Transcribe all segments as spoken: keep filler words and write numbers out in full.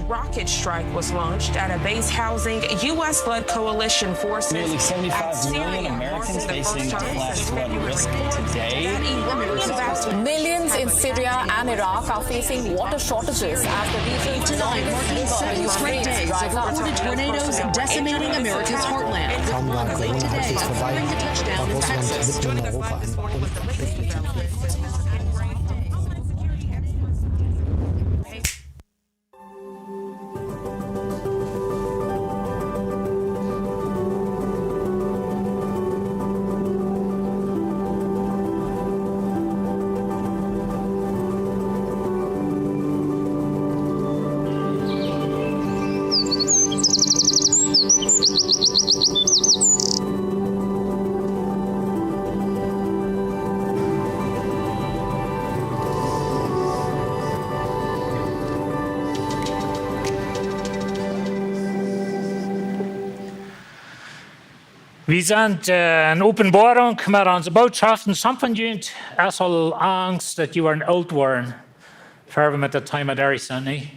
Rocket strike was launched at a base housing U S-led coalition forces. Nearly seventy-five million Americans facing the flash flood risk today. Millions in Syria and Iraq are facing water shortages as the region's longest river, the Euphrates, dries up. Tornadoes decimating America's heartland. Kaum war Corona, ist es vorbei. War Russland mitten in Europa. Wie sent, äh, en Openboarunk met onse Botschaften. Some von junt es aul angst daut jie woaren oolt woaren, ea wie met daut Thema derch sent, nä?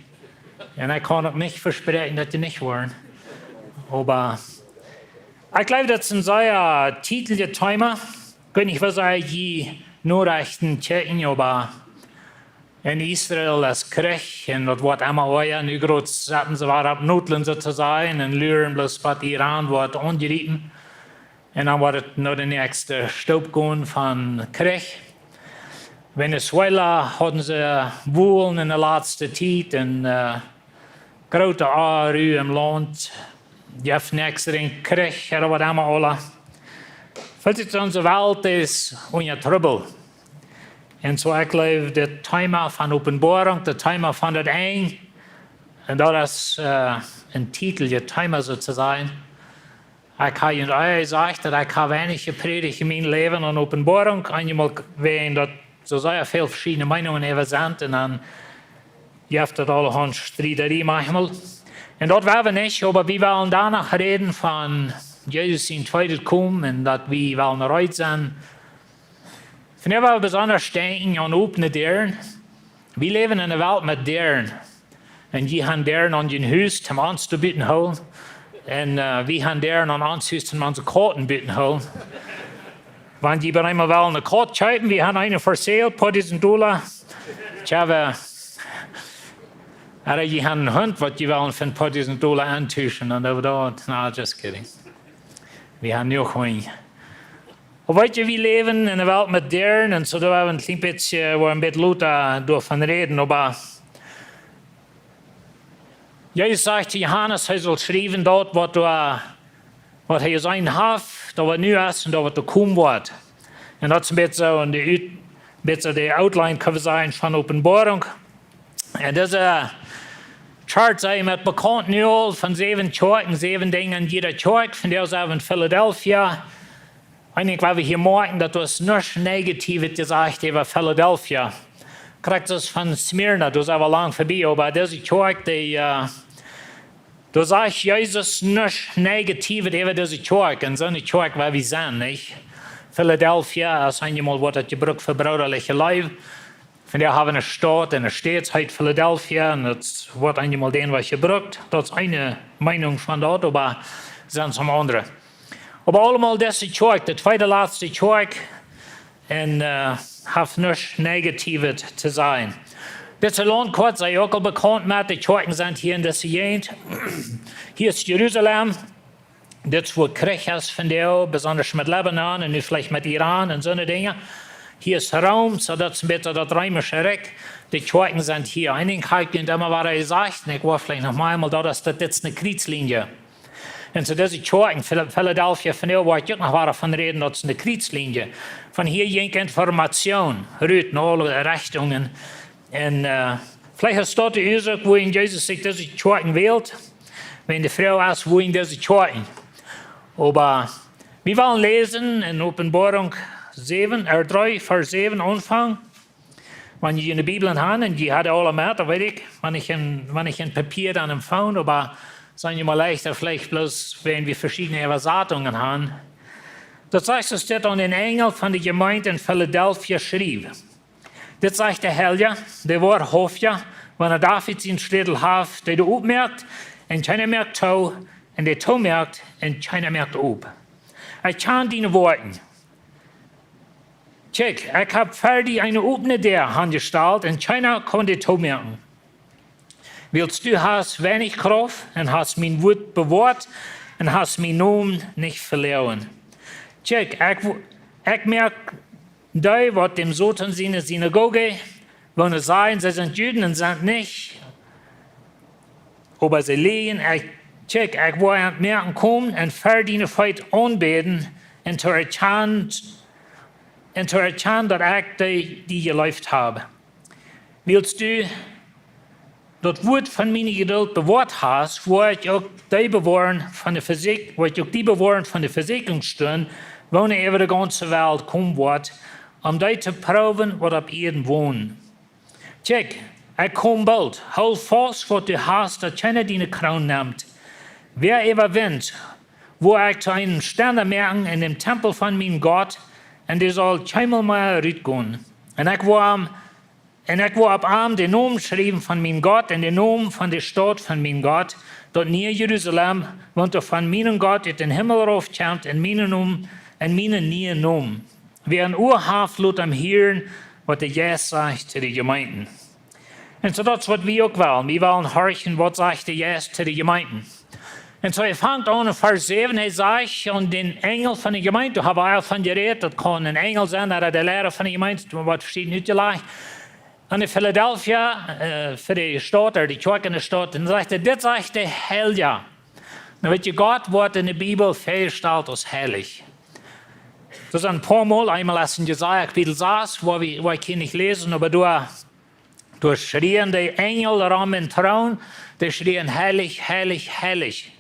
Un ekj kaun uk nich vespräakjen daut jie nich woaren. Oba ekj jleew daut es een sea tiedlichet Thema. Ekj weet nich woo see jie Norechten kjikjen, oba en Israel es Kjrich un daut woat emma oaja. Nu groots setten see wada opp Notlen, soo to sajen, un luren bloos waut Iran woat aunjriepen. Un dan woat et no de näakjste Stoop gonen von Kjrich. Venezuela hauden see Woalen en de latste Tiet un, äh, groote Onru em Launt. Jeft näakjst Kjrich, ooda waut emma aula. Veleicht es onse Welt es unja Trubbel. Un soo ekj jleew daut Thema von Openboarunk, daut Thema von daut Enj, un daut es, äh, een tiedlichet Thema soo to sajen. Ekj hab junt aul jesajcht daut ekj hab weinich jeprädicht en mien Läwen aun Openboarunk. Eenjemol wäajen daut soo sea väl veschiedne Meinungen äwa sent un dan jeft daut aulahaunt Striederie maunchmol. Un daut woa wie nich, oba wie wellen doano räden von Jesus sien tweedet Komen un daut wie wellen reed sennen. Vondoag woa wie besonda denkjen aun opne Däaren. Wie läwen en eene Welt met Däaren. Un jie han Däaren aun jun Hus, toom ons doa buten hoolen. Un, äh, wie han Däaren aun ons Hus, toom onse Kauten buten hoolen. Wan jie bie eemol wellen eene Kaut kjeepen, wie han eene for sale, poa dusent Dolla. Tja, wie, ooda jie han eenen Hunt, waut jie wellen fa een poa dusent Dolla auntuschen, dan doo wie daut. No, just kidding. Wie han nu Hunj. Oba weet jie, wie läwen en eene Welt met Däaren, un soo doa woa wie een kjlien bät, woa wie een bät lota doavon räden, oba Jesus sajcht to Johanes, hee saul schriewen daut, waut, äh, waut hee jeseenen haft, daut waut nu es un daut waut to komen woat. Un daut es een bät soo, en de Ut-, bät soo de Outline, kjenn wie sajen, von Openboarunk. Un dise Chart es met bekaunt nu aul von säwen Kjoakjen, säwen Dinja en jieda Kjoakj, vondoag sent wie en Philadelphia. Eent waut wie hia moakjen, daut es nuscht Negatiewet jesajcht äwa Philadelphia. Krakjt soo aus von Smyrna, doa sent wie lang verbie, oba dise Kjoakj, dee, äh, doa sajcht Jesus nuscht Negatiewet äwa dise Kjoakj. Un soone Kjoakj woa wie sennen, nich? Philadelphia es eenjemol woat daut jebrukt fa broodaliche Leew. Vondoag hab wie eene Staut, un de Staut heet Philadelphia, un daut woat eenjemol dän Wajch jebrukt. Daut es eene Meinunk von daut, oba sent soone aundre. Oba aulemol dise Kjoakj, de tweede latste Kjoakj, un, äh, haft nuscht Negatiewet to sajen. Dise Launtkoat es uk aul bekaunt met, de Kjoakjen sent hia en dise Jäajent. Hia es Jerusalem. Dit es wua Kjrich es vondoag, besonda met Libanon un nu veleicht met Iran un soone Dinja. Hia es Rom, soo daut es een bät daut reemische Rikj. De Kjoakjen sent hia. Eent hab ekj junt emma wada jesajcht, un ekj woa veleicht noch mol eemol, daut es daut dit es eene Kjrietslinie. Un soo dise Kjoakjen, Phila-, Philadelphia, vondoag woa ekj uk noch wada von räden, daut es eene Kjrietslinie. Von hia jinkj Information rut en aule Rechtungen. Un, äh, veleicht es daut de Uasoak, wuarom Jesus sikj dise Kjoakjen wält. Wan de Froag es, wuarom dise Kjoakjen. Oba wie wellen läsen en Openboarunk säwen, äh, dree, Varsch säwen aunfangen. Wan jie june Bibeln han, un jie haben aule met, dan weet ekj, wan ekj een, wan ekj een Papia aun dän Phone, oba es jie mau leichta veleicht bloos, wan wie veschiedne Äwasatungen han. Daut sajcht, soo steit: Un de Enjel von de Jemeent en Philadelphia schriew: Dit sajcht de Heilja, de woarhauftja, Wan David sien Schlätel haft, dee doa opmoakt un kjeena moakt too, un dee toomoakt un kjeena moakt op. Ekj kjan diene Woakjen. Kjikj, ekj hab fa die eene opne Däa aunjestalt un kjeena kaun dee toomoaken. Wiels du hast weinich Krauft un hast mien Wuat bewoat un hast mienen Nomen nich veloagen. Kjikj, ekj, wo- ekj moak dee, waut däm Soton siene Sinagoge, woone sajen, see sent Juden un sent nich, oba see lieejen. Ekj, kjikj, ekj woa an moaken komen un fa diene Feet aunbäden un to erkjanen, un to erkjanen, daut ekj die, die jeleeft hab. Wiels du daut Wuat von miene Jedult bewoat hast, woa ekj uk die bewoaren von de Vesieekj-, woa ekj uk die bewoaren von de Vesieekjungsstund, woone äwa de gaunze Welt komen woat, om dee to proowen, waut opp Ieed wonen. Kjikj, ekj kom boolt, hool faust, waut du hast, daut kjeena diene Kroon nemt. Wäa äwawint, woa ekj to eenen Stenda moaken en däm Tempel von mienen Gott, un dee saul kjeenmol mea rutgonen. Un ekj woa am, un ekj woa opp am dän Nomen schriewen von mienen Gott un dän Nomen von de Staut von mienen Gott, daut niee Jerusalem, waut doa von mienen Gott ut dän Himmel rauf kjemt, en mienen Nomen, en mienen nieen Nomen. Wäa een Ua haft, lot am hieren, waut de Jeist sajcht to de Jemeenten. Un soo daut es, waut wie uk wellen. Wie wellen horchen, waut sajcht de Jeist to de Jemeenten. Un soo, hee fangt aun en Varsch säwen, hee sajcht aun dän Enjel von de Jemeent, doa hab wie aul von jerät, daut kaun een Enjel sennen, ooda de Liera von de Jemeent, waut veschieden utjelajcht. Aun de Philadelphia, äh, fa de Staut, ooda de Kjoakj en de Staut, un sajcht hee, dit sajcht de Heilja. Nu weet jie, Gott woat en de Bibel väajestalt aus heilich. Daut es een poa Mol, eemol es en Jesaja Kapitel sas, wua wie, wua ekj hia nich läsen, oba doa, doa schrieen de Enjel rom em Troon, dee schrieen: Heilich, heilich, heilich.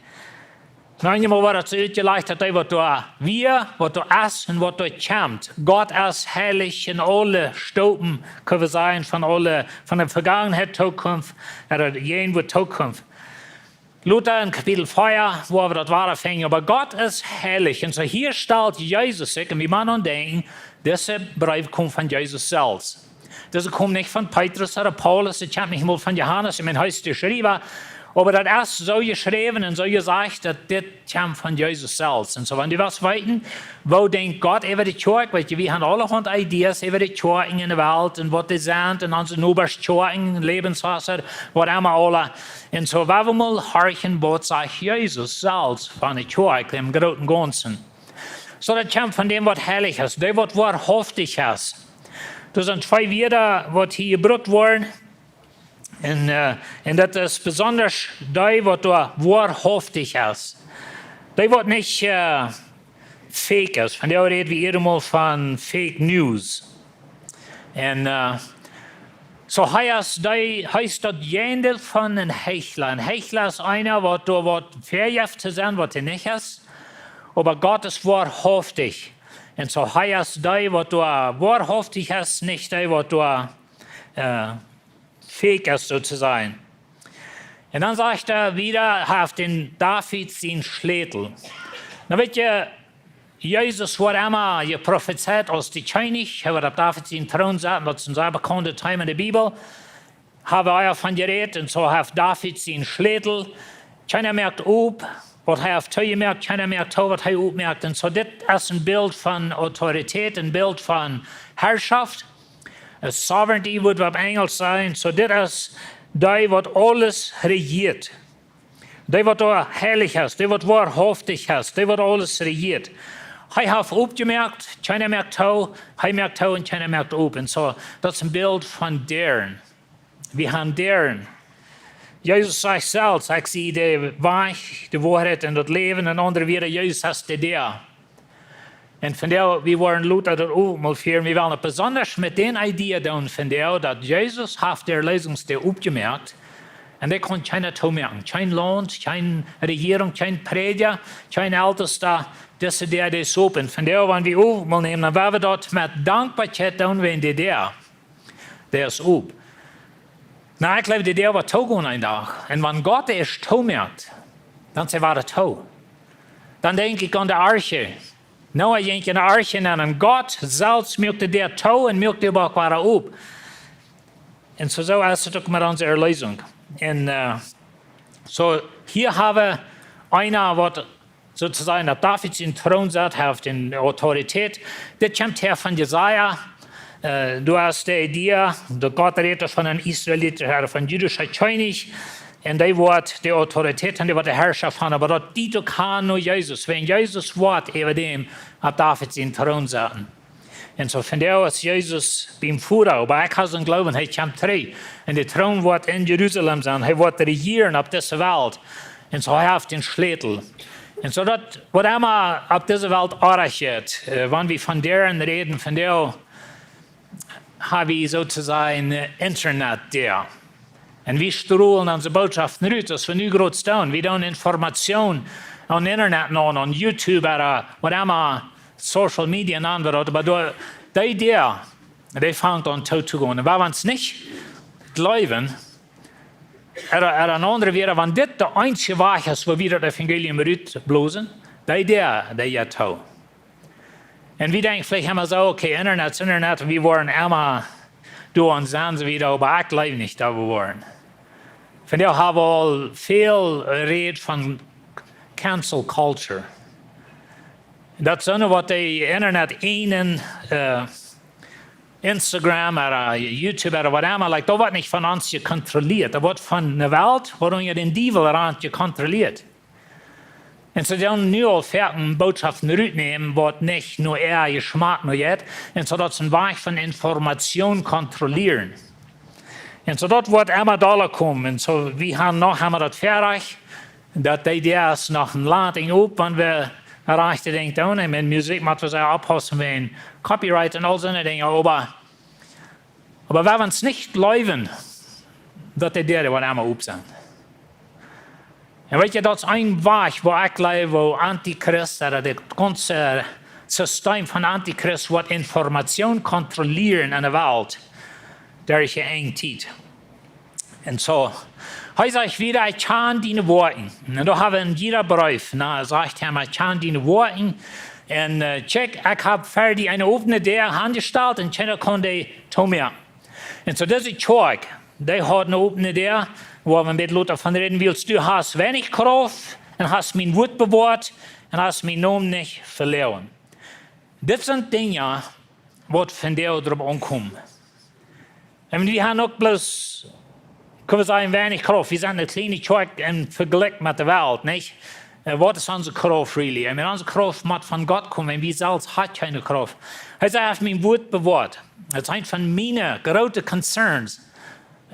Nu, eenjemol woat daut soo utjelajcht, daut dee, waut doa wia, waut doa es un waut doa kjemt. Gott es heilich en aule Stopen, kjenn wie sajen, von aule, von de Vegangenheit, Tookunft, ooda de Jäajenwoat, Tookunft. Lota en Kapitel vea, wua wie daut wada finjen. Oba Gott es heilich. Un soo hia stalt Jesus sikj, un wie motten aun denkjen, dise Breef kjemt von Jesus selfst. Dise kjemt nich von Petrus ooda Paulus, dee kjemt nich mol von Johanes, ekj meen, hee es de Schriewa. Oba daut es soo jeschräwen un soo jesajcht, daut dit kjemt von Jesus selfst. Un soo, wan du west weeten, woo denkjt Gott äwa de Kjoakj? Weet jie, wie haben aulahaunt Ideas äwa de Kjoakjen en de Welt un waut dee sent un onse Nobasch Kjoakjen, Lebenswasser, waut emma aula. Un soo, wie wellen mol horchen, waut sajcht Jesus selfst von de Kjoakj em grooten Gaunzen. Soo, daut kjemt von däm, waut heilich es, dee, waut woarhauftich es. Doa sent twee Wieed, waut hia jebrukt woaren. Un, äh, un daut es besonda dee, waut doa woarhauftich es. Dee, waut nich, äh, fake es. Vondoag räd wie ieescht mol von Fake News. Un, äh, soo hee es dee, hee es daut Jäajendeel von een Heichla. Een Heichla es eena, waut doa waut väajeft to sennen, waut hee nich es. Oba Gott es woarhauftich. Un soo hee es dee, waut doa woarhauftich es, nich dee, waut doa, äh, fake es, soo to sajen. Un dan sajcht hee wada, hee haft dän David sien Schlätel. Nu weet jie, Jesus woat emma jeprofezeit aus de Kjennich, hee woat opp David sienen Troon setten, daut es een sea bekauntet Thema en de Bibel. Haben wie aul von jerät, un soo haft David sien Schlätel. Kjeena moakt op, waut hee haft toojemoakt, kjeena moakt too, waut hee opmoakt. Un soo, dit es een Bilt von Autoritäet, een Bilt von Harschoft. Äh, sovereignty wudd wie opp Enjelsch sajen. Soo, dit es dee, waut aules rejieet. Dee, waut doa heilich es, dee, waut woarhauftich es, dee, waut aules rejieet. Hee haft opjemoakt, kjeena moakt too, hee moakt too un kjeena moakt op. Un soo, daut es een Bilt von Däaren. Wie haben Däaren. Jesus sajcht selfst: "Ekj sie de Wajch, de Woarheit un daut Läwen." En aundre Wieed, Jesus es de Däa. Un vondoag, wie woaren lota daut uk mol fieren. Wie wellen daut besonda met dän Idee doonen vondoag, daut Jesus haft de Erlösungsdäa opjemoakt. Un dee kaun kjeena toomoaken. Kjeen Launt, kjeene Rejierunk, kjeen Prädja, kjeen Eltesta, dise Däa, dee es op. Un vondoag, wan wie uk mol nämen, dan woa wie daut met Dankboakjeit doonen, wäajen de Däa, dee es op. Nu, ekj jleew, de Däa woat toogonen een Dach. Un wan Gott ieescht toomoakt, dan es hee wada too. Dan denkj ekj aun de Arche. Noah jinkj en de Arche nenn un Gott selfst muak de Däa too un muak de Bock wada op. Un soo, soo es et uk met onse Erleesunk. Un, äh, soo, hia hab wie eena, waut soo to sajen opp David sienen Troon sett, haft eene Autoritäet. Dit kjemt häa von Jesaja. Äh, du hast de Idee, daut Gott rät von eenen Israelit, ooda von jüdischen Kjennich. Un dee woat de Autoritäet un dee woat de Harschoft haben, oba daut diet uk aun no Jesus. Wan Jesus woat äwa däm opp David sienen Troon setten. Un soo vondoag es Jesus biem Voda, oba ekj hab soonen Gloowen, hee kjemt trigj. Un de Troon woat en Jerusalem sennen. Hee woat rejieren opp dise Welt. Un soo hee haft dän Schlätel. Un soo daut, waut emma opp dise Welt oajch jeit, äh, wan wie von däaren räden, vondoag hab wie soo to sajen, äh, Internet doa. Un wie strolen onse Bootschoften rut, aus wie nu groot stonen. Wie doonen Information aun Internet, aun, aun YouTube, ooda waut emma, Social Media, aun waut, oba doa, dee, dee, dee fangt aun too to gonen. Un wan wie ons nich jleewen, ooda, ooda een aundret wia, wan dit de eensje Wajch es, woo wie daut Evangelium rutblosen, dee, dee, dee jeit too. Un wie denkjen veleicht emma soo, okay, Internet es Internet, wie woaren emma doa aun sennen, soo wieda, oba ekj jleew nich, daut wie woaren. Vondoag hab wie aul väl jerät von cancel culture. Daut es soo waut de Internet eenen, äh, Instagram ooda YouTube ooda waut emma, like, daut woat nich von ons jekontrolieet. Daut woat von de Welt, woat unja dän Diewel rant jekontrolieet. Un see doonen nu aul foaken Bootschoften rutnämen, waut nich no äa Jeschmak no jeit. Un soo daut es een Wajch von Information kontrollieren. Un soo daut woat emma dolla komen. Un soo, wie haben noch emma daut Väarajcht, daut dee, dee es noch een Lat en op, wan wie rajchte Dinja doonen. Un met Musikj mott wie sea oppaussen wäajen Copyright un aul soone Dinja. Oba, oba wan wie ons nich jleewen, daut dee Däa woat emma op sennen. Un weet jie, daut es een Wajch, woo ekj jleew, woo Antichrist, ooda daut gaunze System von Antichrist, woat Information kontrollieren aun de Welt derch de Enjtiet. Un soo, hee sajcht wieda, ekj kjan diene Woakjen. Un doa hab wie en jieda Breef, na, sajcht hee, ekj kjan diene Woakjen. Un, äh, check, ekj hab fa die eene opne Däa aunjestalt un kjeena kaun dee toomoaken. Un soo dise Kjoakj, dee haud eene opne Däa, wua wie een bät lota von räden, wiels du hast weinich Krauft un hast mien Wuat bewoat un hast mienen Nomen nich veloaren. Dit sent Dinja, waut vondoag doaropp aunkomen. Un wie haben uk bloos, kjenn wie sajen, weinich Krauft. Wie sent eene kjliene Kjoakj em Vejlikj met de Welt, nich? Äh, waut es onse Krauft, really? Un onse Krauft mott von Gott komen, un wie selfst haben kjeene Krauft. Hee sajcht, ekj hab mien Wuat bewoat. Daut es eent von miene groote concerns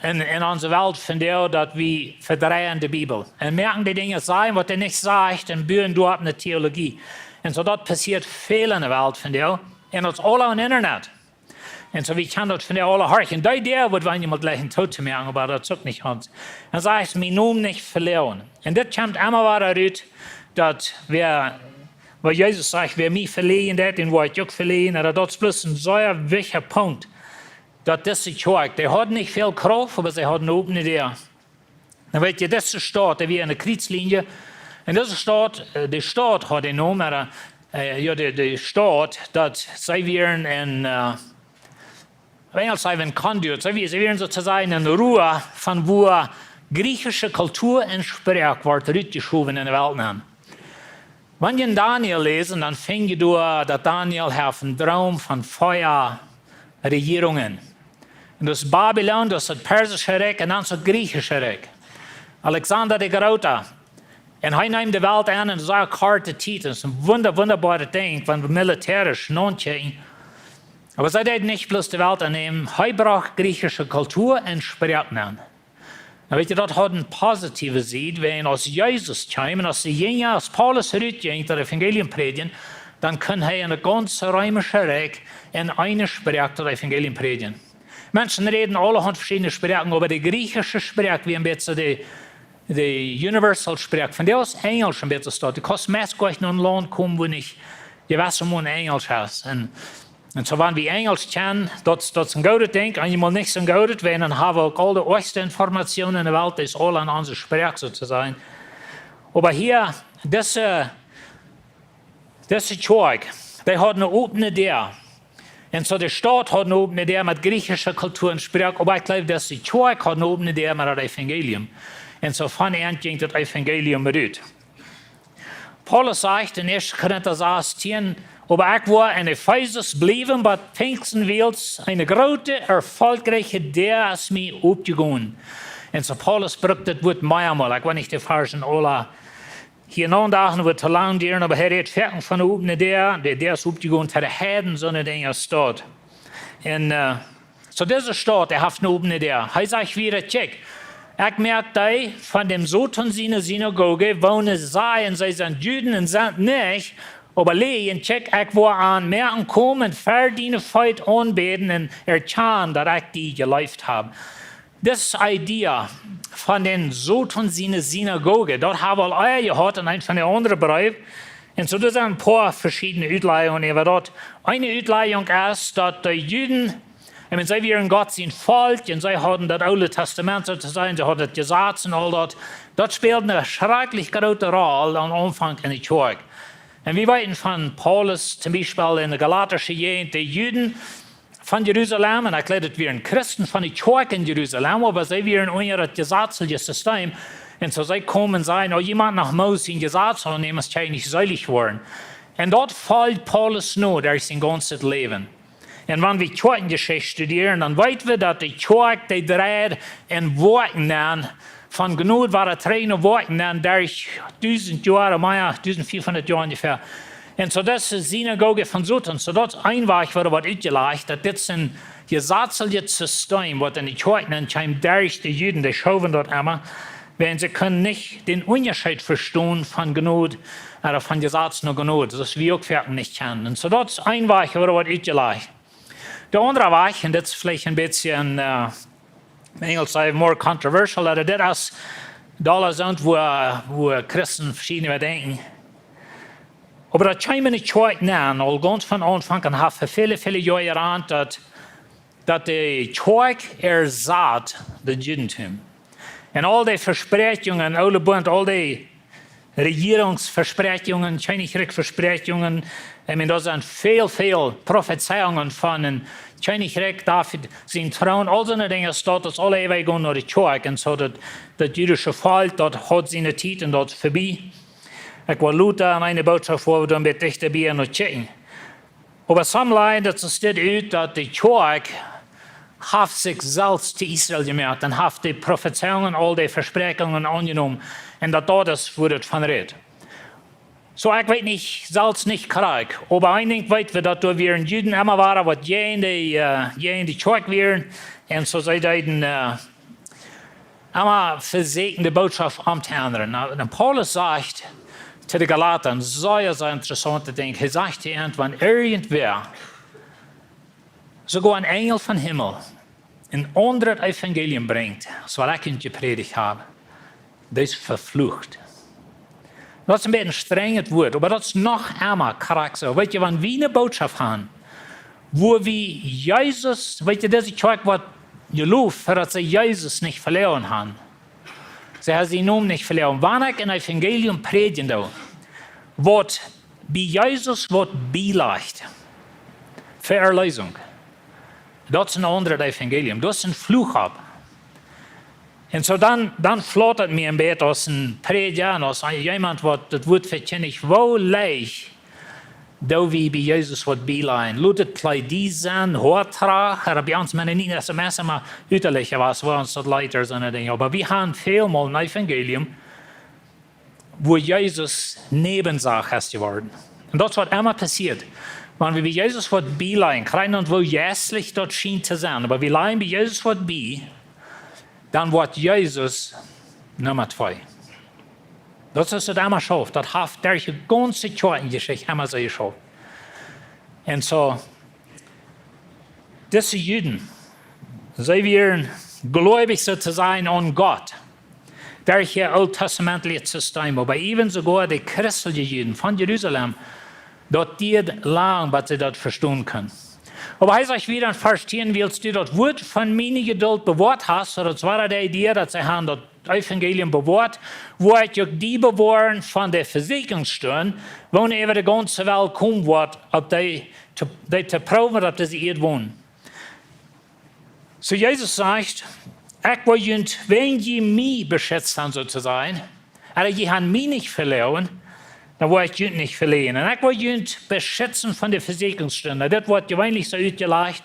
en, en onse Welt vondoag, daut wie vedreien de Bibel. Un moaken dee Dinja sajen, waut dee nich sajcht, un buen doaropp eene Theologie. Un soo daut passieet väl en de Welt vondoag. Un daut es aul aum Internet. Un soo, wie kjennen daut vondoag aula horchen. Dee Däa woat wan jemaunt jlikjen too to moaken, oba daut es uk nich ons. Un sajcht, mienen Nomen nich veloaren. Un dit kjemt emma wada rut, daut wäa, waut Jesus sajcht, wäa mie veloaren deit, dän woa ekj uk veloaren. Un daut es bloos een sea wichtja Punkt. Daut dise Kjoakj, dee hauden nich väl Krauft, oba see hauden eene opne Däa. Dan weet jie, dise Staut, dee wia aun de Kjrietslinie. Un dise Staut, äh, de Staut haud dän Nomen, äh, äh, jo, de, de Staut, daut see wieren en, äh, opp Enjlisch saj wie en conduit, see wie-, see wieren soo to sajen een Rua von wua griechische Kultua un Sproak wort rutjeschowen en de Welt nenn. Wan jie en Daniel läsen, dan finj jie doa, daut Daniel haft een Droom von vea Rejierungen. Un daut es Babilon, daut es daut persische Rikj un dan daut griechische Rikj. Alexander de Groote. Un hee neem de Welt aun en sea korte Tiet. Daut es een wunda-, wundaboaret Dinkj, wan wie militärisch nodenkjen. Oba see deed nich bloos de Welt aunnämen, hee brocht griechische Kultua un Sproak aun. Dan weet jie, daut haud eene positive Sied, wan aus Jesus kjeem un aus de Jinja, aus Paulus rutjinkj daut Evangelium prädjen, dan kunn hee en daut gaunze reemische Rikj en eene Sproak daut Evangelium prädjen. Menschen räden aulahaunt veschiedne Sproaken, oba de griechische Sproak wia een bät de, de universal Sproak. Vondoag es Enjlisch een bät daut. Du kaust meist goanich no een Launt komen, wua nich jewess mau Enjlisch es. Un Un soo, wan wie Enjlisch kjennen, daut, daut es een goodet Dinkj. Eenjemol nich soo goodet, wiels dan hab wie uk aul de oajchste Information en de Welt, dee es aul en onse Sproak, soo to sajen. Oba hia, dise, dise Kjoakj, dee haud eene opne Däa. Un soo de Staut haud ne opne Däa met griechische Kultua un Sproak, oba ekj jleew, daut de Kjoakj haud ne opne Däa met daut Evangelium. Un soo von an jinkj daut Evangelium rut. Paulus sajcht en ieeschte Korinta sastieen: "Oba ekj woa en Efesus bliewen bat Pinjsten, wiels eene groote, erfolgreiche Däa es mie opjegonen." Un soo Paulus brukt daut Wuat meamol. Ekj weet nich, de Varschen aula hia aundagen, woat too lang dieren, oba hee rät foaken von ne opne Däa. De Däa es opjegonen to de Heiden, soone Dinja aus daut. Un, äh, soo dise Staut, dee haft ne opne Däa. Hee sajcht wada: "Kjikj, ekj moak dee von däm Soton siene Sinagoge, woone sajen, see sent Juden un sent nich, oba läajen. Kjikj, ekj woa an moaken komen, ver diene Feet aunbäden un erkjanen, daut ekj die jeleeft hab." Dise Idee von dän Soton siene Sinagoge, daut hab wie aul ea jehaut en eenen von de aundre Breew. Un soo, doa sent een poa veschiedne Utlajungen äwa daut. Eene Utlajung es, daut de Juden, ekj meen, see wieren Gott sien Volkj un see hauden daut Oole Tastament, soo to sajen, see hauden daut Jesaz un aul daut. Daut späld ne schrakjlich groote Rol aum Aunfank en de Kjoakj. Un wie weeten von Paulus, toom Biespel en de galatische Jäajent, de Juden von Jerusalem, un ekj jleew, daut wieren Christen von de Kjoakj en Jerusalem, oba see wieren unja daut jesazliche System. Un soo see komen un sajen: "Oh, jie motten noch Mose sien Jesaz aunnämen, dan kjenn jie seelich woaren." Un daut foljt Paulus no derch sien gaunzet Läwen. Un wan wie Kjoakjenjeschicht studieren, dan weet wie, daut de Kjoakj, dee dreid en Woakjen nenn, von Jnod wada trigj no Woakjen nenn, derch dusent Joa, mea, dusent fiefhundat Joa onjefäa. Un soo, daut es de Sinagoge von Soton. Soo, daut es een Wajch, woo daut woat utjelajcht, daut dit es een jesazlichet System, waut en de Kjoakj nenkjeem derch de Juden, dee schowen daut emma, wiels see kunnen nich dän Unjascheet vestonen von Jnod, äh, von Jesaz no Jnod, soo aus wie uk foaken nich kjennen. Un soo, daut es een Wajch, woo daut woat utjelajcht. De aundre Wajch, un dit es veleicht een bät, äh, Enjelsch sajen, more controversial, oba dit es doa sent, woo, woo Christen veschiedne denkjen. Oba daut kjeem en de Kjoakj nenn, aul gaunz von Aunfank aun, haft väle, väle Joa jeduat, daut, daut de Kjoakj ersaut daut Judentum. Un aul dee Vespräakjungen, aule Bunt, aul dee Rejierungsvespräakjungen, Kjennichrikjvespräakjungen, ekj meen, doa sent väl, väl Profezeiungen von een Kjennichrikj, David sien Troon, aul soone Dinja, daut es aules äwajegonen no de Kjoakj. Un soo daut, daut judische Volkj, daut haud siene Tiet un daut es verbie. Ekj well lota aun eene Bootschoft, wua wie dan een bät dichta bie no kjikjen. Oba some line, daut es dit ut, daut de Kjoakj haft sikj selfst to Israel jemoakt un haft de Profezeiungen, aul dee Vespräakjungen aunjenomen. Un daut, daut es, woo daut von rät. Soo, ekj weet nich, selfst nich krakjt, oba een Dinkj weet wie, daut doa wieren Juden emma wada, waut jäajen de, äh, jäajen de Kjoakj wieren. Un soo see deeden, äh, emma vesieekjen de Bootschoft om to endren. Nu, un Paulus sajcht to de Galata, soo, soo interessaunt Dinkj. Hee sajcht hia, wan irjentwäa, soogoa een Enjel vom Himmel, een aundret Evangelium brinjt, aus waut ekj junt jeprädicht hab, dee es veflucht. Daut es een bät een strenjet Wuat, oba daut es noch emma krakjt soo. Weet jie, wan wie eene Bootschoft haben, wua wie Jesus, weet jie, dise Kjoakj woat jeloft, fa daut see Jesus nich veleajent haben. See haben sienen Nomen nich veleajent. Wan ekj een Evangelium prädjen doo, waut bie Jesus woat bielajcht fa Erlösung, daut es een aundret Evangelium. Daut es een Fluch opp. Un soo dan, dan flaut daut mie een bät aus een Prädja un aus een, jemaunt, waut daut Wuat vekjindjt, woo leicht doo wie bie Jesus waut bielajen. Lot et Kjleeda sennen, Hoatracht, ooda bie ons Mennoniten, daut es meist emma utalje, waut, woo ons daut lijcht, soone Dinja. Oba wie haben välmol een Evangelium, wua Jesus Nebensach es jeworden. Un daut es waut emma passieet. Wan wie bie Jesus waut bielajen, krakjt dan, woo jeistlich daut schient to sennen, oba wie lajen bie Jesus waut bie, dan woat Jesus Numma twee. Daut es waut emma schauft. Daut haft derch de gaunze Kjoakjenjeschicht emma soo jeschauft. Un soo, dise Juden, see wieren gleubich, soo to sajen, aun Gott derch daut ooltestamentliche System, oba even soogoa de christelje Juden von Jerusalem, daut dieed lang, bat see daut vestonen kunnen. Oba hee sajcht wada en Varsch tieen: "Wiels du daut Wuat von miene Jedult bewoat hast", soo daut wia de Idee, daut see haben daut Evangelium bewoat, woa ekj uk die bewoaren von de Vesieekjungsstund, woone äwa de gaunze Welt komen woat, opp dee to, dee to proowen, opp dise Ieed wonen. Soo Jesus sajcht: Ekj woa junt, wan jie mie beschitzt han, soo to sajen, ooda jie han mie nich veläajent, dan woa ekj junt nich veläajnen. Un ekj woa junt beschitzen von de Vesieekjungsstund. Nu, dit woat jeweenlich soo utjelajcht,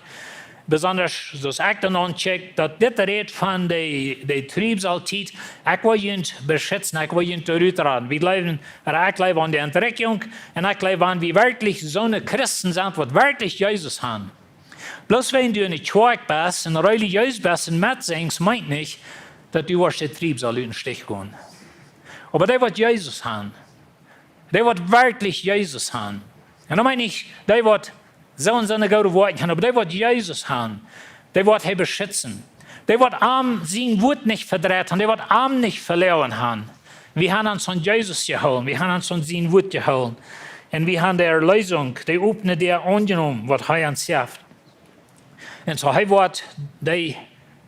besonda soo aus ekj dan aunkjikj, daut dit rät von de, de Triebsaltiet. Ekj woa junt beschitzen, ekj woa junt doa rut raden. Wie jleewen, ooda ekj jleew aun de Entrikjunk, un ekj jleew, wan wie werkjlich soone Christen sent, waut werkjlich Jesus han. Bloos wan du enne Kjoakj best un relijees best un metsinjst, meent nich, daut du woascht de Triebsal ut dän Stich gonen. Oba dee, waut Jesus han, dee, waut werkjlich Jesus han, un dan meen ekj nich dee, waut soo un soone goode Woakjen han, oba dee, waut Jesus han, dee woat hee beschitzen. Dee, waut am sien Wuat nich vedreit han, dee, waut am nich veläajent han. Wie han ons aun Jesus jehoolen, wie han ons aun sien Wuat jehoolen. Un wie han de Erleesunk, de opne Däa aunjenomen, waut hee ons jeft. Un soo, hee woat dee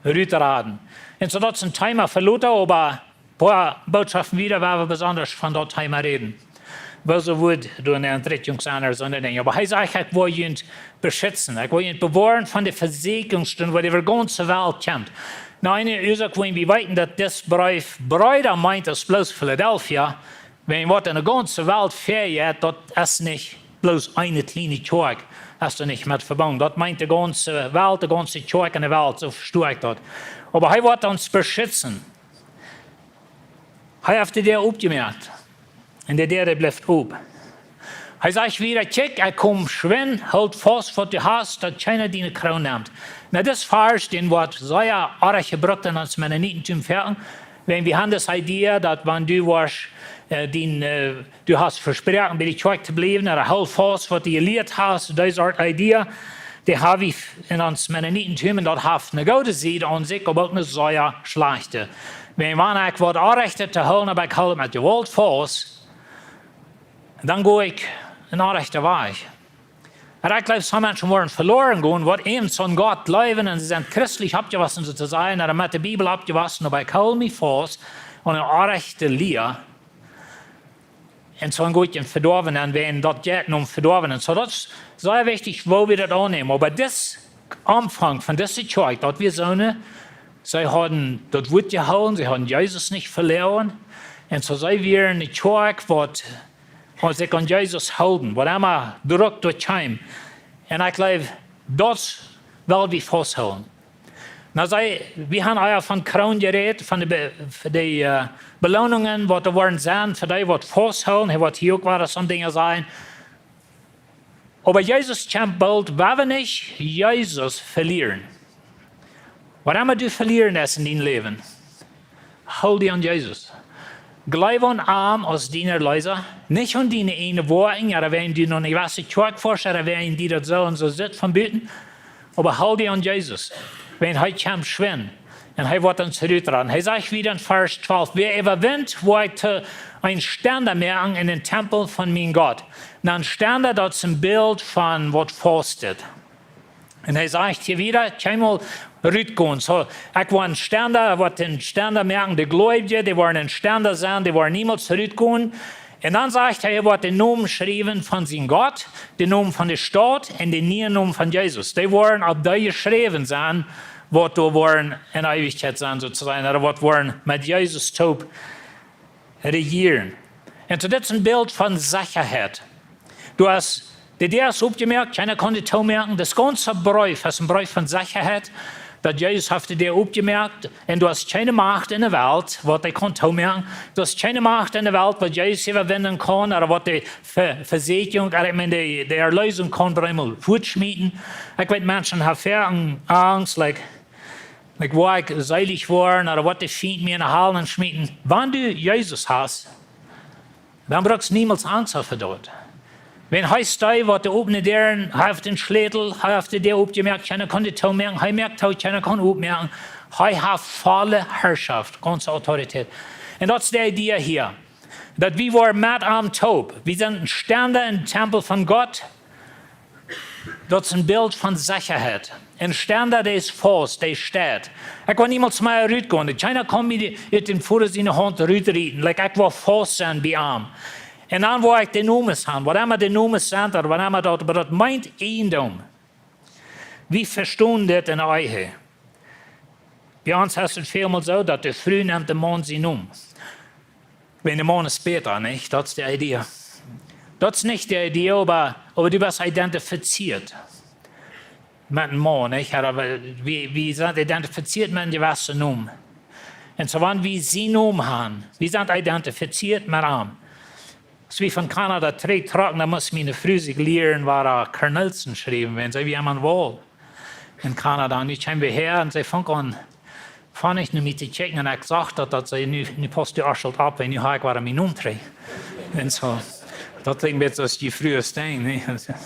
rut raden. Un soo, daut es een Thema fa lota, oba poa Bootschoften wieda, woa wie besonda von daut Thema räden. Woo soo woat doa eene Entrikjunk sennen ooda soone Dinja. Oba hee sajcht: Ekj woa junt beschitzen. Ekj woa junt bewoaren von de Vesieekjungsstund, waut äwa de gaunze Welt kjemt. Nu, eene Uasoak, wuarom wie weeten, daut dis Breef breeda meent aus bloos Philadelphia, wan waut enne gaunze Welt väajeit, daut es nich bloos eene kjliene Kjoakj, es doa nich met vebungen. Daut meent de gaunze Welt, de gaunze Kjoakj enne Welt, soo vesto ekj daut. Oba hee woat ons beschitzen. Hee haft de Däa opjemoakt. Un de Däa, dee blift op. Hee sajcht wieda: Kjikj, ekj kom schwind, hool faust, waut du hast, daut kjeena diene Kroon nemt. Nu, dis Varsch, dän woat sea oajch jebrukt en ons Mennonitentum foaken. Wan wie han dise Idee, daut wan du woascht, äh, dien, äh, du hast vesproaken, bie de Kjoakj to bliewen, ooda hool faust, waut du jelieet hast, dee Sort Idee, dee ha wie en ons Mennonitentum, un daut haft eene goode Sied aun sikj, oba uk eene sea schlajchte. Wan, wan ekj woa oajch to hoolen, oba ekj hool met Jewault faust, dan go ekj een oajchen Wajch. Un ekj jleew, soone Menschen woaren veloaren gonen, waut eent aun Gott jleewen un see sent christlich oppjewossen, soo to sajen, ooda met de Bibel oppjewossen, oba ekj hool mie faust aun eene oajchte Lia. Un soo een goot Vedoawen, un wan daut jeit om Vedoawen. Un soo, daut es sea wichtich, woo wie daut aunnämen. Oba dis Aunfank von dise Kjoakj, daut wia soone, see hauden daut Wuat jehoolen, see hauden Jesus nich veloaren. Un soo, see wieren eene Kjoakj, waut, waut sikj aun Jesus hilden, waut emma Druck derch kjeem. Un ekj jleew, daut well wie fausthoolen. Nu, see, wie han ea von Kroon jerät, von de Be-, fa de, äh, Beloonungen, waut doa woaren sennen fa dee, waut fausthoolen. Hee woat hia uk wada soone Dinja sajen. Oba Jesus kjemt boolt, woa wie nich Jesus velieren. Waut emma du velieren deist en dien Läwen, hool die aun Jesus. Jleew aun am aus dien Erleesa, nich aun diene ieejne Woakjen, ooda wan du no eene jewesse Kjoakj foascht, ooda wan die daut soo un soo sitt von buten. Oba hool die aun Jesus, wan hee kjemt schwind, un hee woat ons rut raden. Hee sajcht wieda en Varsch twalf: Wäa äwawint, woa ekj to een Stenda moaken en dän Tempel von mien Gott. Nu, een Stenda, daut es een Bilt von waut faustet. Un hee sajcht hia wieda: Kjeenmol rutgonen. Soo, ekj woa een Stenda, woa een Stenda moaken, de Gleubje, dee woaren een Stenda sennen, dee woaren niemols rutgonen. Un dan sajcht hee: Hee woat de Nomen schriewen von sien Gott, de Nomen von de Staut un de niee Nomen von Jesus. Dee woaren opp dee jeschräwen sennen, waut doa woaren en Eewichkjeit sennen, soo to sajen, ooda waut woaren met Jesus toop rejieren. Un soo, dit es een Bilt von Sechaheit. Du hast, de Däa es opjemoakt, kjeena kaun dee toomoaken. Daut gaunze Breef es een Breef von Sechaheit, daut Jesus haft de Däa opjemoakt, un du hast kjeene Macht en de Welt, waut dee kaun toomoaken. Du hast kjeene Macht en de Welt, waut Jesus äwawinden kaun, ooda waut de Ve-, Vesieekjunk, ooda ekj meen, de, de Erleesunk kaun bie eemol fuatschmieten. Ekj weet, Menschen haben väl Angst, like, like, woa ekj seelich woaren, ooda woat de Fient mie en de Hal nenschmieten. Wan du Jesus hast, dan bruckst niemols Angst haben fa daut. Wan hee es dee, waut de opne Däaren, hee haft dän Schlätel, hee haft de Däa opjemoakt, kjeena kaun dee toomoaken, hee moakt too, kjeena kaun opmoaken. Hee haft volle Harschoft, gaunze Autoritäet. Un daut es de Idee hia. Daut wie woaren met am toop. Wie sent een Stenda en dän Tempel von Gott. Daut es een Bilt von Sechaheit. En Ständer, dee es faust, dee steit. Ekj woa niemols mea rutgonen. Kjeena kaun mie ut dän Voda siene Haunt rutrieten. Like, ekj woa faust sennen bie am. Un dan woa ekj de Nomes han. Waut emma de Nomes sent, ooda waut emma daut, oba daut meent Ieejendom. Wie vestonen dit en Ehe. Bie ons es et välmol soo, daut de Fru nemt dän Maun sienen Nomen. Wan de Maun es bäta, nich? Daut es de Idee. Daut es nich de Idee, oba, oba du best identifizieet met een Maun, nich? Oba wie, wie sent identifizieet met eenen jewessen Nomen. Un soo, wan wie sienen Nomen han, wie sent identifizieet met am. Aus wie von Kanada trigjtrocken, dan must miene Fru sikj lieren, woo, äh, Cornelsen schriewen, wan see wia en Wol en Kanada. Un nu kjeemen wie häa un see funk aun, funk ekj nu met to checken un ekj sach daut, daut see nu, nu paust du uk aul opp, wan nu ha ekj wada mienen Nomen trigj. Un soo, daut kjlinjt een bät aus dee Frues Dinkj, nä?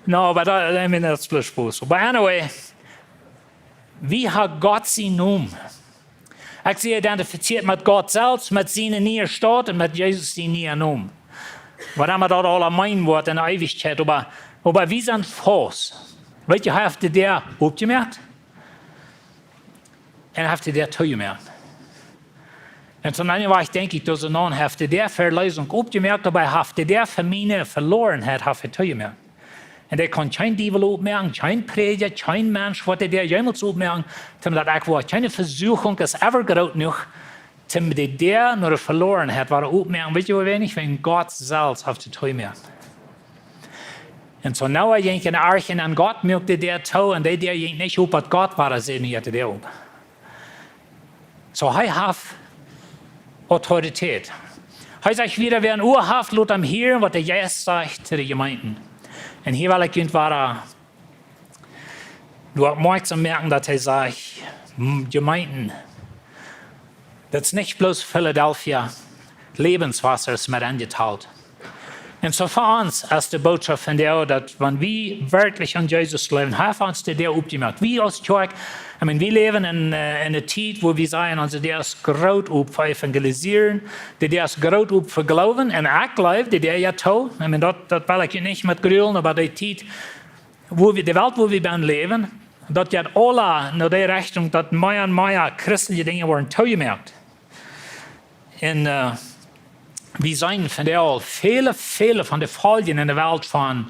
No, oba daut, I mean, daut es bloos Spos. But anyway, wie ha Gott sienen Nomen. Ekj sie identifizieet met Gott selfst, met siene niee Staut un met Jesus sienen nieen Nomen. Waut emma daut aula meenen woat en de Eewichkjeit, oba, oba wie sent faust. Weetst du, hee haft de Däa opjemoakt un hee haft de Däa toojemoakt. Un soo, enne Wajch denkj ekj, daut hee nu haft de Däa fa Erleesunk opjemoakt, oba hee haft de Däa fa miene Velorenheit haft hee toojemoakt. Un dee kaun kjeen Diewel oppmoaken, kjeen Prädja, kjeen Mensch woat de Däa jemols oppmoaken, toom daut ekj woa, kjeene Vesuchunk es ever groot jenuach, toom de Däa no de Velorenheit wada oppmoaken. Weetst du, woo weinich, wan Gott selfst haft de Däa toojemoakt. Un soo Noah jinkj en de Arche un Gott muak de Däa too, un dee Däa jinkj nich op, bat Gott wada säd, nu jeit de Däa op. Soo, hee haft Autoritäet. Hee sajcht wada, wäa een Uah haft, lot am hieren, waut de Jeist sajcht to de Jemeenten. Un hia well ekj junt wada doa oppmoakjsom moaken, daut hee sajcht, m, Jemeenten. Daut es nich bloos Philadelphia, Läwenswota es met enjetalt. Un soo fa ons es de Bootschoft vondoag, daut wan wie werkjlich aun Jesus jleewen, hee haft ons de Däa opjemoakt. Wie aus Kjoakj, I mean, wie läwen en, äh, en eene Tiet, wua wie sajen, onse Däa es groot op fa evangelisieren, de Däa es groot op fa Gloowen, un ekj jleew, de Däa jeit too. I mean, daut, daut well ekj junt nich met grulen, oba de Tiet, wua wie, de Welt, wua wie bennen läwen, daut jeit aula no de Rechtunk, daut mea un mea christelje Dinja woaren toojemoakt. Un, äh, wie seenen vondoag aul väle, väle von de Volkjen en de Welt von,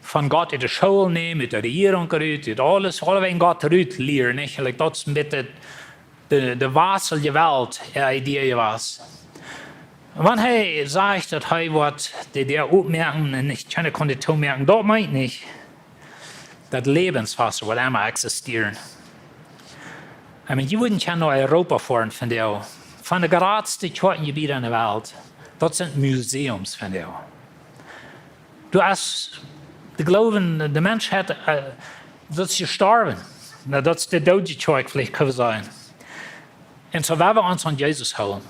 von Gott ut de School nämen, ut de Rejierunk rut, ut aules, aulawäajen Gott rut lieren, nich? Like, daut es een bät de, de Wota jewalt, äh, Idee jewast. Wan hee sajcht, daut hee woat de Däa opmoaken un nich, kjeena kaun dee toomoaken, daut meent nich, daut Läwenswota woat emma existieren. I mean, jie wudden kjennen no Europa foaren vondoag. Von de jratste Kjoakjenjebieda en de Welt, daut sent Museums vondoag. Doa es de Gloowen, de Menschheit, äh, daut es jestorwen. Na, daut es de doodje Kjoakj, veleicht kjenn wie sajen. Un soo woa wie ons aun Jesus hoolen.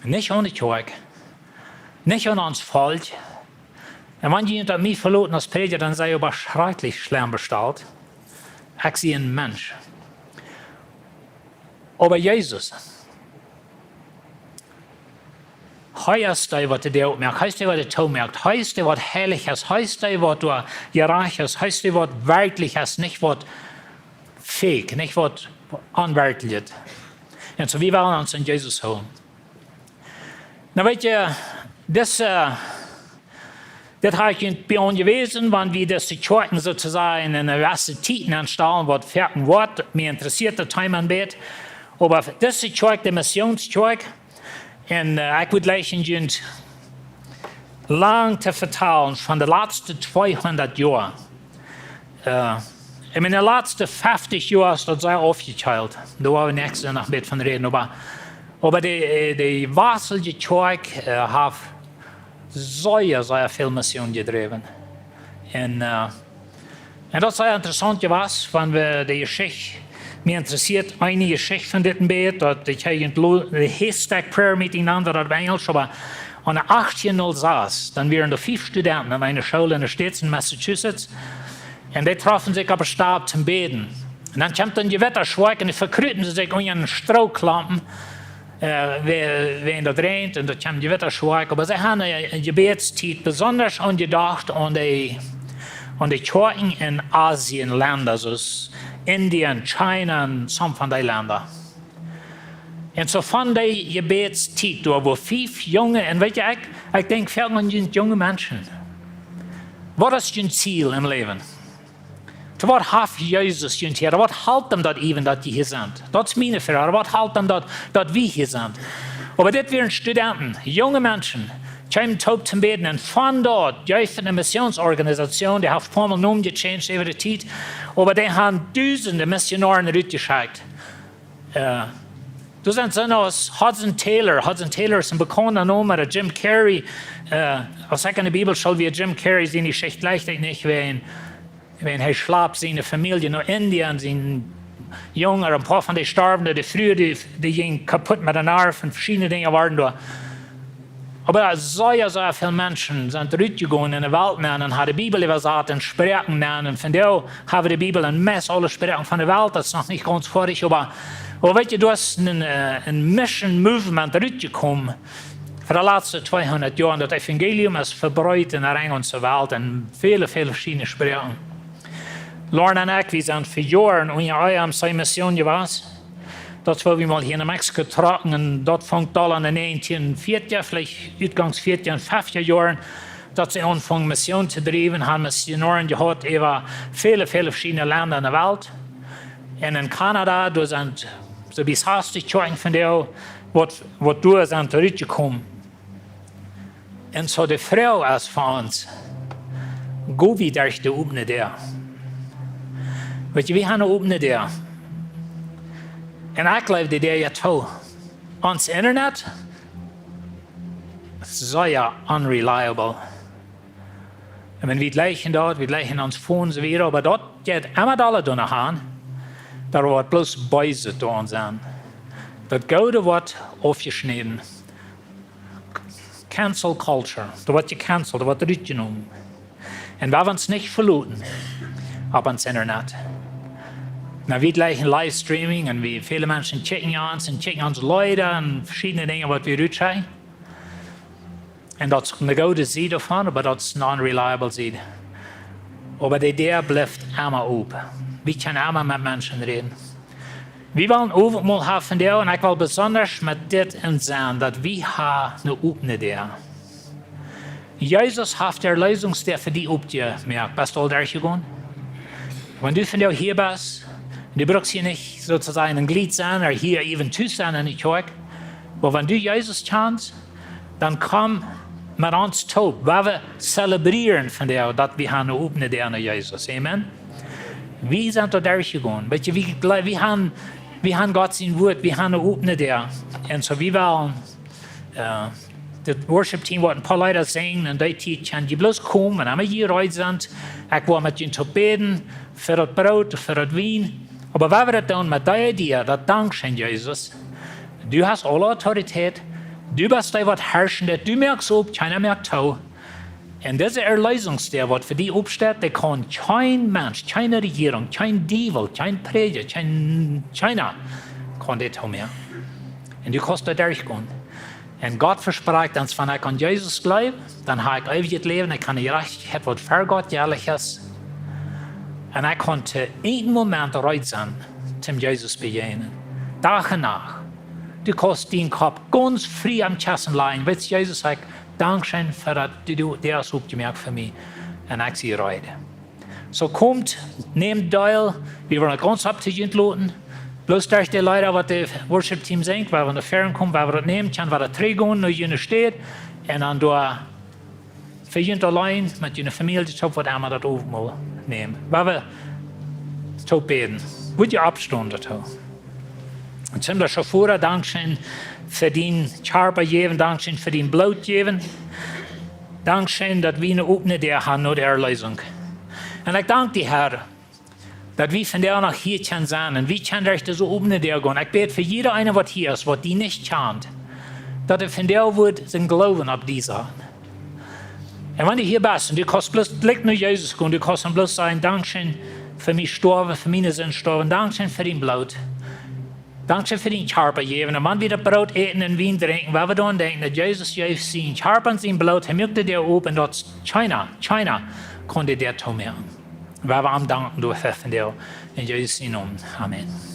Nich aun de Kjoakj, nich aun ons Volkj. Un wan jie daut mie veloten aus Prädja, dan sie jie oba schrakjlich schlemm bestalt. Ekj sie een Mensch. Oba Jesus, hee es dee, waut de Däa opmoakt. Hee es dee, waut de Däa toomoakt. Hee es dee, waut heilich es. Hee es dee, waut doa jerajcht es. Hee es dee, waut werkjlich es. Nich waut fake, nich waut onwerkjlich. Un soo, wie wellen ons aun Jesus hoolen. Nu, weetst du, dit, äh, dit ha ekj junt bie aunjewäsen, wan wie dise Kjoakjen soo to sajen en eene jewesse Tiet enstalen, waut foaken woat, mie interessieet daut Thema een bät. Oba dise Kjoakj, de Missionskjoakj, un, äh, ekj wudd jleichen junt lang to vetalen von de latste tweehundat Joa. Äh, en de latste feftich Joa es daut sea aufjekjeelt. Doa woa wie näakjsten Sindach noch een bät von räden, oba, oba de, de Wesleya Kjoakj, äh, haft sea, sea väl Mission jedräwen. Un, äh, un daut es sea interessaunt jewast, wan wie de Jeschicht, mie interessieet eene Jeschicht von dit een bät, daut ekj hia en lo-, de Haystack Prayer Meeting nand, daut opp Enjlisch, oba aun de achtieen null sas, dan wieren doa fief Studenten aun eene School en de States en Massachusetts. Un dee troffen sikj opp de Stap toom bäden. Un dan kjeem een Jewitta schwoa un dee vekrupen sikj unja een Strooklompen, äh, wäa-, wäajen daut räajent un daut kjeem Jewitta schwoa. Oba see haben eene, eene Jebädstiet besonda aunjedocht aun de aun de Kjoakjen en Asien Lenda, soo aus Indien, China un some von dee Lenda. Un soo von dee Jebädstiet doa, wua fief junge, un weet jie, ekj, ekj denkj foaken aun junt junge Menschen. Waut es jun Ziel em Läwen? To waut haft Jesus junt hia? Waut halpt am daut even, daut jie hia sent? Daut es miene Froag. Waut halpt am daut, daut wie hia sent? Oba dit wieren Studenten, junge Menschen, kjeemen toop toom bäden un von doa jeef et eene Missionsorganisation, dee haft formal Nomen jechanged äwa de Tiet, oba dee haben dusende Missionoaren rutjeschekjt. Äh, doa sent soone aus Hudson Taylor. Hudson Taylor es een bekaunda Nomen, ooda Jim Carrey. Äh, aus ekj enne Bibelschool wia, Jim Carrey, siene Jeschicht jlikjt ekj nich, wäajen, wäajen hee schlapt siene Famielje no Indien, sien Jung, een poa von dee storwen, de Fru, dee, dee jinkj kaput met een Nerv un veschiedne Dinja wieren doa. Oba sea, sea väl Menschen sent rutjegonen enne Welt nenn un haben de Bibel äwasat en Sproaken nenn. Un vondoag haben wie de Bibel en meist aule Sproaken von de Welt. Daut es noch nich gaunz foadich, oba, oba weet jie, doa es een, äh, een Mission Movement rutjekomen fa de latste tweehundat Joa. Daut Evangelium es vebreet en de gaunze Welt en väle, väle veschiedne Sproaken. Lauren un ekj, wie sent fa Joaren unja E M C Mission jewast. Daut wia, wua wie mol hia no Mexiko trocken, un daut funk aul aun de negentien vieetja, veleicht utgangs vieetja un fefja Joaren, daut see aunfungen Mission to driewen, haben Missionoaren jehaut äwa väle, väle veschiedne Lenda en de Welt. Un en Kanada, doa sent soo bie sastich Kjoakjen vondoag, waut, waut doa sent rutjekomen. Un soo de Froag es fa ons, go wie derch de opne Däa? Weet jie, wie haben eene opne Däa. Un ekj jleew, dee Däa jeit too. Ons Internet, sea unreliable. Un wan wie jlikjen daut, wie jlikjen ons Phone un soo wieda, oba daut jeit emma dolla doano han, daut woat bloos Beeset doa aun sennen. Daut Goode woat aufjeschnäden. Cancel culture. Doa woat jecancelt, doa woat rutjenomen. Un wie haben ons nich veloten opp ons Internet. Nu, wie jlikjen Livestreaming un wie, väle Menschen kjikjen ons un kjikjen ons Leeda un veschiedne Dinja, waut wie rutschekjen. Un daut es eene goode Sied doavon, oba daut es eene unreliable Sied. Oba de Däa blift emma op. Wie kjennen emma met Menschen räden. Wie wellen Owentmol haben vondoag, un ekj well besonda met dit en sennen, daut wie haben eene opne Däa. Jesus haft de Erlösungsdäa fa die opjemoakt. Best du aul derchjegonen? Wan du vondoag hia best, du brukst hia nich sotosajen een Jleet sennen, ooda hia even tus sennen en de Kjoakj. Oba wan du Jesus kjanst, dan komm met ons toop, wua wie zelebrieren vondoag, daut wie haben eene opne Däa no Jesus. Amen. Wie sent doa derchjegonen. Weet jie, wie, wie haben, wie haben Gott sien Wuat, wie haben eene opne Däa. Un soo, wie wellen, äh, daut Worship Team woat een poa Leeda sinjen un dee Tiet kjenn jie bloos komen, un wan jie reed sent, ekj well met junt toop bäden, fa daut Broot, fa daut Wien. Oba wua wie daut doonen met dee Idee, daut Dankscheen, Jesus. Du hast aule Autoritäet. Du best dee, waut herrschen deit. Du moakst op, kjeena moakt too. Un dise Erlösungsdäa, waut fa die opsteit, dee kaun kjeen Mensch, kjeene Rejierunk, kjeen Diewel, kjeen Prädja, kjeen, kjeena kaun dee toomoaken. Un du kaust doa derchgonen. Un Gott vesprakjt ons, wan ekj aun Jesus jleew, dan hab ekj eewjet Läwen, ekj kaun de Jerajchtichkjeit, waut ver Gott jerecht es. Un ekj kaun to een Moment reed sennen, toom Jesus bejäajnen. Dach un Nacht. Du kaust dienen Kopp gaunz frie aum Kjessen lajen. Weetst, Jesus, ekj, Dankscheen fa daut du, du, du hast opjemoakt fa mie. Un ekj sie reed. Soo, komt, nämt Deel, wie wellen ons opp to junt loten. Bloos derch de Leeda, waut daut Worship Team sinjt, wua wie no väaren komen, wua wie daut nämen, kjenn wie daut trigjgonen no june Städ. Un dan doa fa junt auleen, met june Famielje toop, waut emma daut Owentmol nämen. Wua wie toop bäden. Wudd jie oppstonen doatoo? Himmlischa Voda, dankscheen fa dien Kjarpa jäwen, dankscheen fa dien Bloot jäwen. Dankscheen, daut wie eene opne Däa haben no de Erlösung. Un ekj dank die, Herr, daut wie vondoag noch hia kjennen sennen un wie kjennen derch dise opne Däa gonen. Ekj bäd fa jieda eena, waut hia es, waut die nich kjant, daut hee vondoag wudd sienen Gloowen opp die saten. Un wan du hia best un du kaust bloos jlikj no Jesus gonen, du kaust am bloos sajen: Dankscheen fa mien Stoawen, fa miene Sind stoawen. Dankscheen fa dien Bloot. Dankscheen fa dien Kjarpa jäwen. Un wan wie daut Broot äten un Wien drinkjen, wua wie dan denkjen, daut Jesus jeef sien Kjarpa un sien Bloot, hee muak de Däa op un daut kjeena, kjeena kaun de Däa toomoaken. Wie wellen am danken doafäa vondoag. En Jesus sien Nomen, amen.